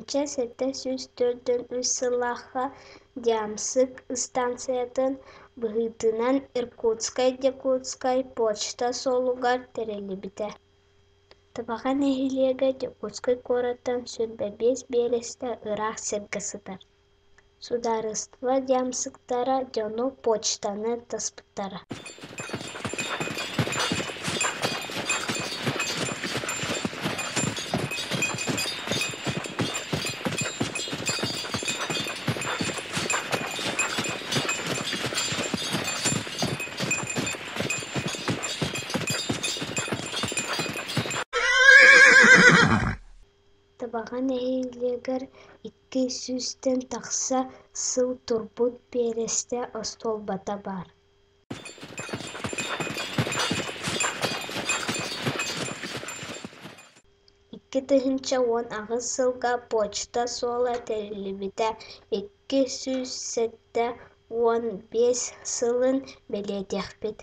1743 сыллаахха Дьаамсык ыстаансыйатын быһыытынан Иркутскай-Якутскай почта суолугар тэриллибитэ. Табаҕа нэһилиэгэ Дьокуускай куораттан 25 биэрэстэ ыраах сиргэ сытар. Судаарыстыба дьаамсыктара дьону почтаны таспыттара. Табаҕа нэһилиэгэр 200-тэн тахса сыл турбут биэрэстэ остуолбата баар. 2018 сылга почта суола тэриллибитэ 275 сылын бэлиэтиэхпит.